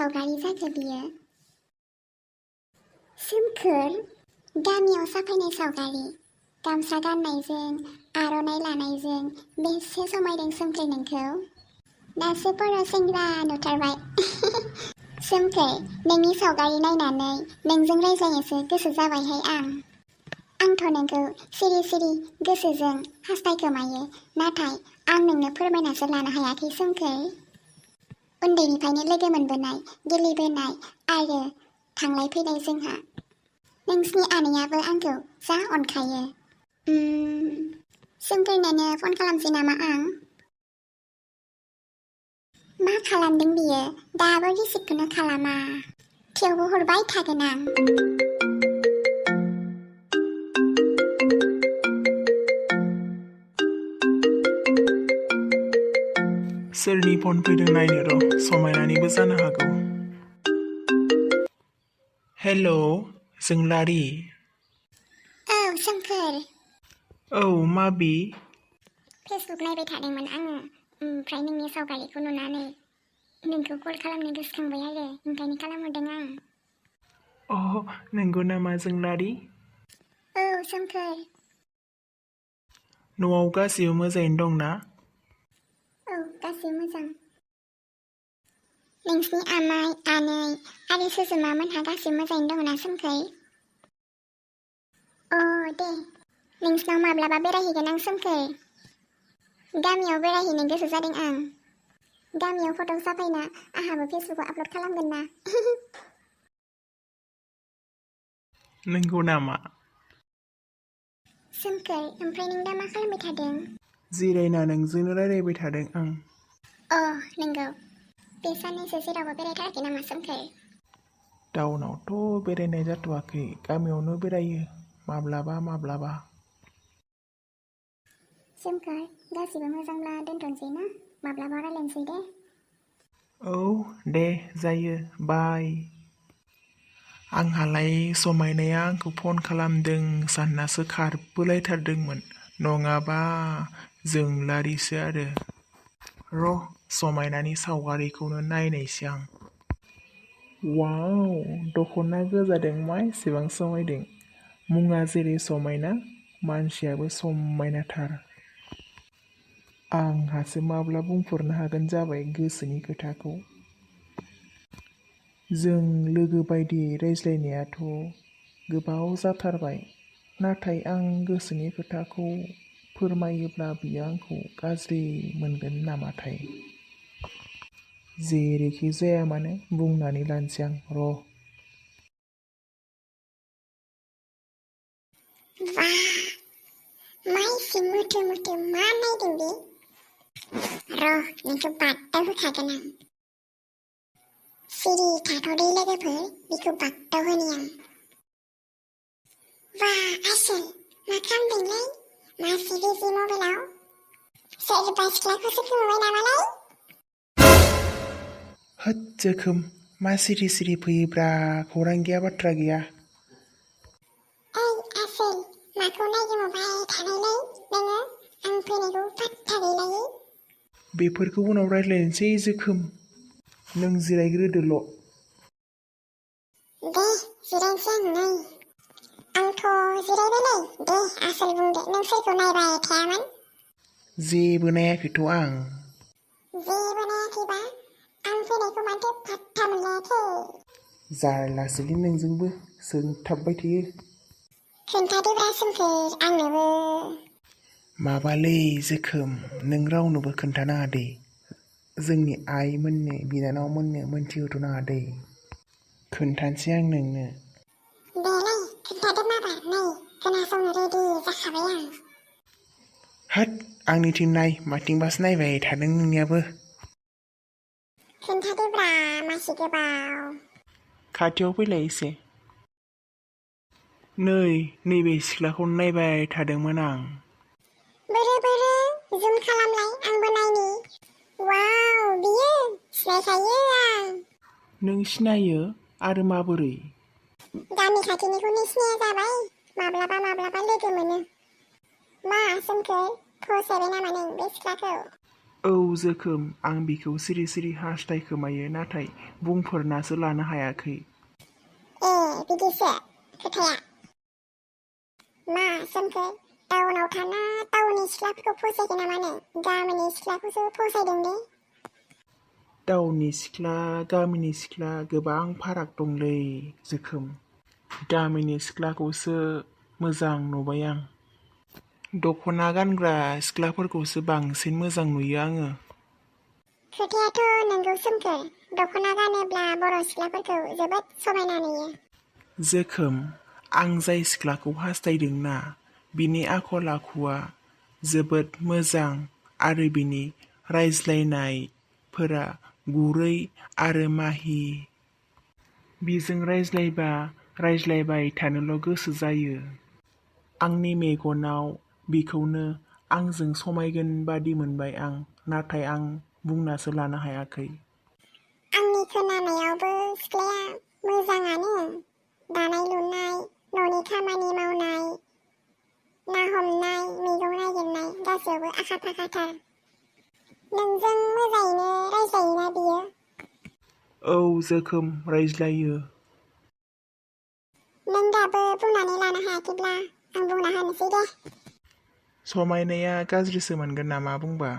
सावगारि जाखो बियो? सोमखोर गामियाव साफायनाय सावगारि, गामसा गाननायजों आर'नाइ लानायजों बेसे समायदों सोमखोर नोंखौ। दासो बर' सेंग्रा नुथारबाय। सोमखोर नोंनि सावगारि नायनानै नोंजों रायज्लायनोसो गोसो जाबायहाय आंथ' नोंखौ सिरि सिरि गोसोजों हास्थायखोमायो, नाथाय आं नोंनो फोरमायनासो लानो हायाखै सोमखोर। उन्दैनिफ्रायनो लोगो मोनबोनाय, गेलेबोनाय आरो थांलाय फैलाय जोंहा। नोंसिनि आनैयाबो आंखौ जा अनखायो। सोमखोरनोनो फन खालामसै नामा आं? मा खालामदों बियो? दाबो रिसिभखौनो खालामा। थेवबो हरबाय थागोन आं। सोरनि फन फैदों नायनो र', समायनानिबो जानो हागौ। हेल' जोंलारि। औ सोमखोर। औ माबि? फेसबुक नायबाय थादोंमोन आङो, ओमफ्राय नोंनि सावगारिखौ नुनानै नोंखौ कल खालामनो गोसोखांबाय आरो ओंखायनो खालामहरदों आं। नंगौ नामा जोंलारि? औ सोमखोर। न'आव गासिबो मोजाङैनो दंना? औ गासिबो मोजां। नोंसिनि आमाइ, आनै आरो सोजुमामोनहा गासिबो मोजाङैनो दङ ना सोमखोर? दे, नोंसिनाव माब्लाबा बेरायहैगोन आं सोमखोर। गामियाव बेरायहैनो गोसो जादों आं। गामियाव फट' साफायना आंहाबो फेसबुकआव आपल'ड खालामगोन ना। नंगौ नामा? सोमखोर, ओमफ्राय नों दा मा खालामबाय थादों? जिरायना नोंजोंनो रायज्लायबाय थादों आं। नंगौ। बे साननैसो जेरावबो बेरायथाराखै नामा सोमखोर? टाउनावथ' बेरायनाय जाथ'वाखै, गामियावनो बेरायो माब्लाबा माब्लाबा। सोमखोर, गासिबो मोजांब्ला दोनथ'नोसै ना? माब्लाबा रायज्लायनोसै दे। औ दे जायो, बाय। आंहालाय समायनाया आंखौ फन खालामदों साननासो खारबोलायथारदोंमोन, नङाबा जोंलारिसो आरो। र' समायनानि सावगारिखौनो नायनायसै आं। वाव, दख'ना गोजादों मा एसेबां समायदों। मुङा जेरै समायना, मानसियाबो समायनाथार। आंहासो माब्ला बुंफोरनो हागोन जाबाय गोसोनि खोथाखौ। जों लोगो बायदि रायज्लायनायाथ' गोबाव जाथारबाय, नाथाय आं गोसोनि खोथाखौ फोरमायोब्ला बियो आंखौ गाज्रि मोनगोन नामाथाय। जेरैखि जाया मानो बुंनानै लानोसै आं, र'। मा एसे मोथो मोथो मा नायदों बे? नोंखौ बागदाव होखागोन आं। सिरि थाथ'दै लोगोफोर, बिखौ बागदाव होनि आं। आसोल, मा खालामदोंलै? मा सिरि मबाइलाव? सोरबा सिख्लाखौसो खोमाबाय नामालै? होद जोखोम, मा सिरि सिरि फैयोब्रा, खौरां गैया बाथ्रा गैया। आसोल, माखौ नायगोमाबाय थानायलै नोङो? आं फैनायखौ पात्ता गैलायै। बेफोरखौ उनाव रायज्लायनोसै जोखोम, नों जिरायग्रोदोल'। दे जिरायनोसै आं नै। आंथ' जिरायबायलै। दे आसोल बुंदो, नों सोरखौ नायबाय थायामोन? जेबो नायाखैथ' आं। जेबो नायाखैबा? आं फैनायखौ माथो पात्ता मोनलायाखै? जारलासोलै नोंजोंबो, सोंथाबबाय थायो। खोन्थादोब्रा सोमखोर, आंनोबो। माबालै जोखोम, नों रावनोबो खोन्थानाङा दे। जोंनि आइमोननो, बिनानावमोननो मोनथिहोथ'नाङा दे। खोन्थानोसै आं नोंनो। देलै खोन्थादो माबार, नै खोनासंनो रेडि जाखाबाय आं। होद, आंनिथिं नाय, माथिंबासो नायबाय थादों नोंनियाबो। खोन्थादोब्रा, मासि गोबाव। खाथियाव फैलाय एसे। नैबे सिख्लाखौ नायबाय थादोंमोन आं। बोरो, जुम खालामलाय, आंबो नायनि। वाव, बियो? सिनायखायो आं। नों सिनायो? आरो माबोरै? गामि खाथिनिखौनो सिनाया जाबाय, माब्लाबा लोगो मोनो। मा सोमखोर, फसायबाय नामा नों बे सिख्लाखौ? औ जोखोम, आं बिखौ सिरि सिरि हास्थायखोमायो, नाथाय बुंफोरनासो लानो हायाखै। बिदिसो खोथाया। मा सोमखोर, टाउनाव थाना टाउननि सिख्लाफोरखौ फसायगोन ना मानो? गामिनि सिख्लाखौसो फसायदों दे। टाउननि सिख्ला गामिनि सिख्ला गोबां फाराग दंलै जोखोम। गामिनि सिख्लाखौसो मोजां नुबाय आं। दख'ना गानग्रा सिख्लाफोरखौसो बांसिन मोजां नुयो आङो। खोथायाथ' नोंगौ सोमखोर, दख'ना गानोब्ला बर' सिख्लाफोरखौ जोबोद समायना नुयो। जोखोम, आं जाय सिख्लाखौ हास्थायदोंना बिनि आखल आखुआ जोबोद मोजां आरो बिनि रायज्लायनायफोरा गुरै आरो माहि। बिजों रायज्लायबाय थानोल' गोसो जायो। आंनि मेगनाव बिखौनो आंजों समायगोन बादि मोनबाय आं, नाथाय आं बुंनासो लानो हायाखै। आंनि खोनानायावबो सिख्लाया मोजाङानो। दानाय लुनाय, न'नि खामानि मावनाय, ना हमनाय, मैगं नागिरनाय गासैयावबो आखा फाखाथार। नोंजों मोजाङैनो रायज्लायोना बियो? औ जोखोम, रायज्लायो। नों दाबो बुंनानै लानो हायाखैब्ला आं बुंना होनोसै दे। समायनाया गाज्रिसो मोनगोन नामा बुंबा?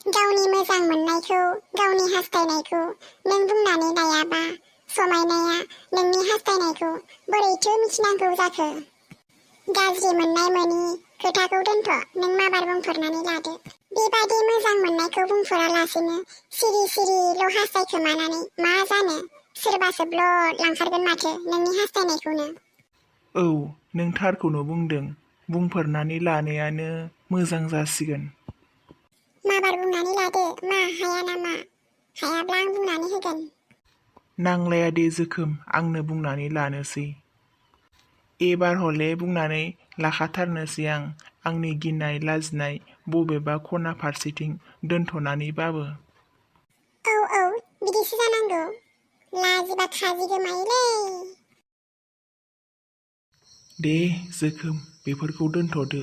गावनि मोजां मोननायखौ, गावनि हास्थायनायखौ नों बुंनानै लायाबा समायनाया नोंनि हास्थायनायखौ बोरैथो मिथिनांगौ जाखो? गाज्रि मोननाय मोनि खोथाखौ दोनथ', नों माबार बुंफोरनानै लादो। बेबादि मोजां मोननायखौ बुंफोरालासिनो सिरि सिरिल' हास्थायखोमानानै मा जानो? सोरबासो ब्लद लांखारगोन माथो नोंनि हास्थायनायखौनो। औ, नों थारखौनो बुंदों। बुंफोरनानै लानायानो मोजां जासिगोन। माबार बुंनानै लादो। मा हाया नामा? हायाब्ला आं बुंनानै होगोन। नांलाया दे जोखोम, आंनो बुंनानै लानोसै। एबार हले बुंनानै लाखाथारनोसै आं, आंनि गिनाय लाजिनाय बबेबा खना फारसेथिं दोनथ'नानैबाबो। औ, बिदिसो जानांगौ। लाजिबा खाजि गोमायोलै। दे जोखोम, बेफोरखौ दोनथ'दो।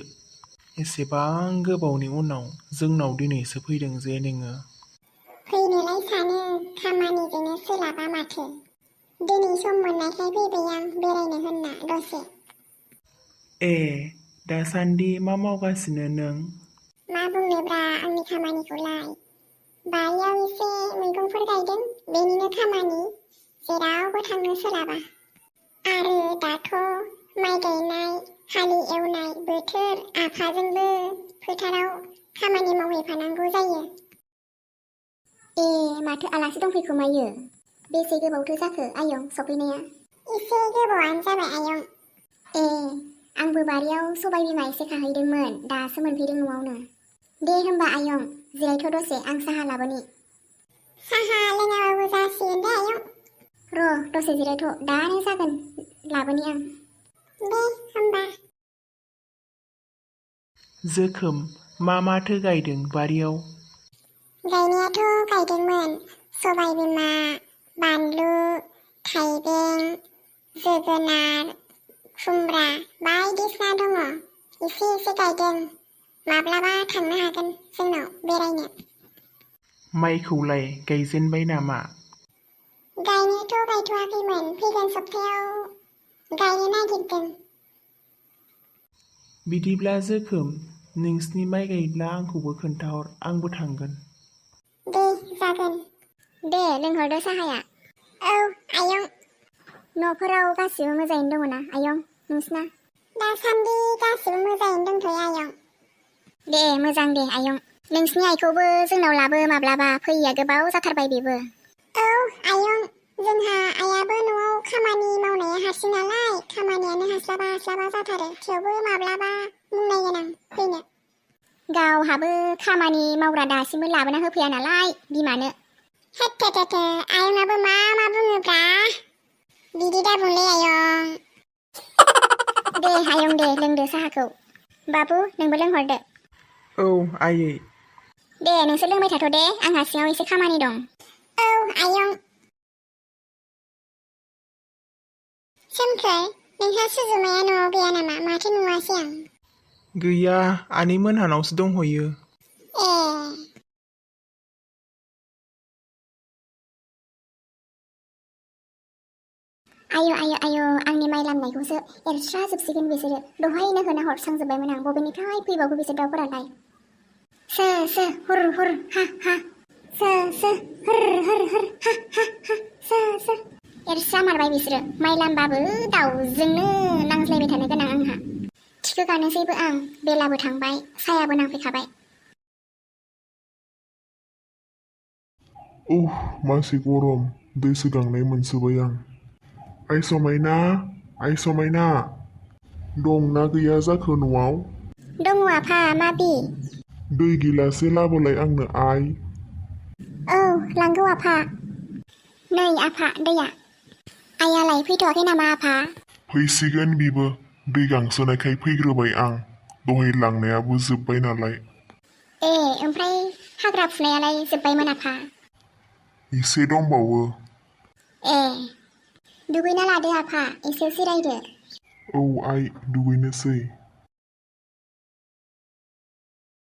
एसेबां गोबावनि उनाव जोंनाव दिनैसो फैदों जे नोङो। फैनोलाय सानो, खामानिजोंनो सोलाबा माथो। दिनै सम मोननायखाय फैबाय आं बेरायनो होनना दसे। ए, दासान्दि मा मावगासिनो नों? मा बुंनोब्रा आंनि खामानिखौलाय। बारियाव एसे मैगंफोर गायदों, बेनिनो खामानि। जेरावबो थांनो सोलाबा। आरो दाथ' माइ गायनाय, हालि एवनाय बोथोर, आफाजोंबो फोथाराव खामानि मावहैफानांगौ जायो। माथो आलासि दंफैखोमायो? बेसे गोबावथो जाखो आयं सफैनाया? एसे गोबावानो जाबाय आयं। आंबो बारियाव सबाय बिमा एसे खाहैदोंमोन, दासो मोनफैदों न'आवनो। दे होमबा आयं, जिरायथ' दसे, आं साहा लाबोनि। साहा लोङाबाबो जासिगोन दे आयं। र' दसे जिरायथ', दानो जागोन, लाबोनि आं। दे होमबा। जोखोम, मा माथो गायदों बारियाव? गायनायाथ' गायदोंमोन, सबाय बिमा, बानलु, थाइबें, जोगोनार, खुमब्रा बायदिसिना दङ। एसे एसे गायदों। माब्लाबा थांनो हागोन जोंनाव बेरायनो। माइखौलाय गायजेनबाय नामा? गायनायाथ' गायथ'वाखैमोन, फैगोन सप्तायाव गायनो नागिरदों। बिदिब्ला जोखोम, नोंसिनि माइ गायब्ला आंखौबो खोन्थाहर, आंबो थांगोन। दे जागोन। दे लोंहरदो साहाया। औ आयं। न'फोराव गासिबो मोजाङैनो दङ ना आयं नोंसिना? दासान्दि गासिबो मोजाङैनो दंथ'यो आयं। दे मोजां दे आयं। नोंसिनि आइखौबो जोंनाव लाबो माब्लाबा, फैयैया गोबाव जाथारबाय बेबो। औ आयं, जोंहा आइयाबो न'आव खामानि मावनाया हारसिं नालाय, खामानियानो हास्लाबा जाथारो। थेवबो माब्लाबा बुंनायगोन आं फैनो। गावहाबो खामानि मावग्रा दासिमबो लाबोना होफैया नालाय बिमानो। हेथेथेथे, आयंआबो मा बुङोब्रा? बिदि दाबुंलै आयं। दे आयं दे, लोंदो साहाखौ। बाबु नोंबो लोंहरदो। औ आयै। दे नोंसोर लोंबाय थाथ' दे, आंहा सिङाव एसे खामानि दं। औ आयं। सोमखोर, नोंहा सुजुमाया न'आव गैया नामा? माथो नुवासै आं। गैया, आनै मोनहानावसो दंहैयो। ए। आय' आंनि माइ लामनायखौसो एरस्राजोबसिगोन बिसोरो दहायनो होना हरस्रांजोब्बायमोन आं बबेनिफ्राय फैबावो बिसोर दाउफोरालाय सो हुर हुर हा हा सो हुर हुर हा हा हा सो एरस्रा मारबाय बिसोरो माइ लामबाबो दाउजोंनो नांज्लायबाय थानो गोनां आंहा थिखोगानोसैबो आं बेलाबो थांबाय सायाबो नांफैखाबाय मासे गरम दै सोगांनाय मोनसोबाय आं आइ समायना दंना गैया जाखो न'आव दङ आफा माबि दै गिलाससे लाबोलाय आंनो आइ औ लांगौ आफा नै आफा दैया आइयालाय फैथ'वाखै नामा आफा फैसिगोन बिबो दै गांसोनायखाय फैग्रोबाय आं दहाय लांनायाबो जोब्बाय नालाय ए ओमफ्राय हाग्रा फुनायालाय जोब्बायमोन आफा एसे दंबावो ए दुगैना लादो आफा एसे जिरायदो औ आइ दुगैनोसै